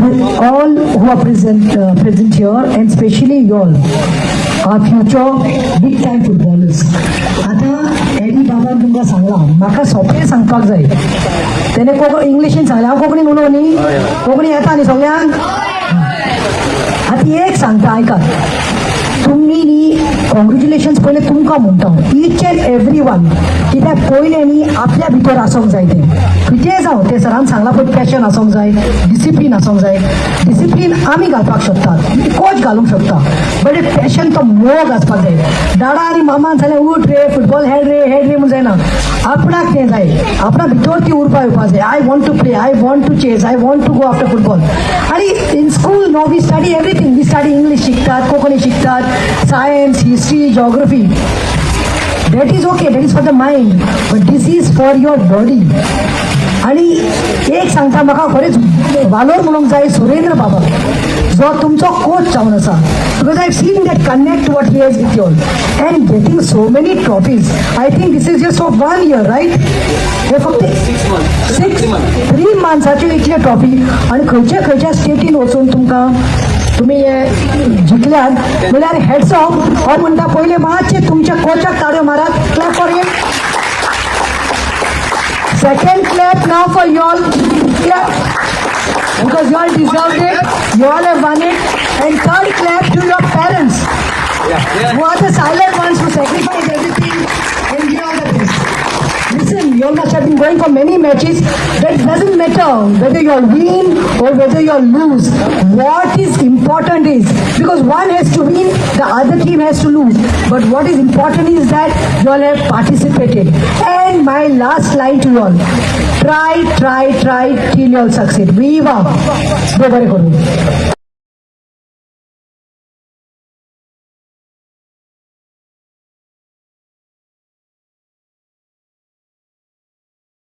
All who are present here and specially y'all are future big time footballers. आतां AD बाबान तुमकां सांगलां, म्हाका सोंपें सांगपाक जाय. तेणे कोंकणी इंग्लिशीन सांगलें, हांव कोंकणीन उलोवं न्ही? कोंकणी येता न्ही सगळ्यांक? आतां एक सांगता, आयकात तुमी न्ही. कॉंग्रेच्युलेशन्स पयलें तुमकां म्हणटा, इच अँड एवरी वन. कित्याक पयलें न्ही आपल्या भितर आसूंक जाय तें. कितेंय जावं, तें सरान सांगलां पळय, पॅशन आसूंक जाय, डिसिप्लीन आसूंक जाय. डिसिप्लीन आमी घालपाक शकतात, कोच घालूंक शकता, बट एक पॅशन, तो मोग आसपाक जाय. डाडा आनी मामान जाल्यार उठ रे, फुटबॉल हेड रे, हेड रे म्हूण जायना. आपणाक तें जाय, आपणा भितर ती उरपा येवपा जाय. I want to play, I want to chase, I want to go after football. आनी in school no we study everything. We study English शिकतात, कोंकणी शिकतात, science, history, geography. That is okay, that is for the mind, but this is for your body. आणि एक सांगता, म्हाका खरेंच वालोर म्हणूंक जाय सुरेंद्र बाबा, जो तुमचो कोच जावन आसा, because I seen that connect what he has with y'all and getting so many trophies. I think this is just of one year, right? हे फक्त सिक्स थ्री मंथ्साच्यो इतले ट्रॉफी आनी खंयच्या खंयच्या स्टेटीन वचून तुमकां तुमी हे जिखल्यात म्हणल्यार हेट्स ऑफ. हांव म्हणटा, पयले मातशें तुमच्या कोचाक ताळयो मारात. Clap for him. Second clap now for y'all. Clap. Because y'all deserved it. You all have won it. And third clap to your parents, who are the silent ones who sacrifice everything and give all the best. Listen, you all must have been going for many matches. That doesn't matter whether you all win or whether you all lose. What is important is, because one has to win, the other team has to lose. But what is important is that you all have participated. And my last line to you all: try, try, try till you all succeed. Viva! देव बरें करूं.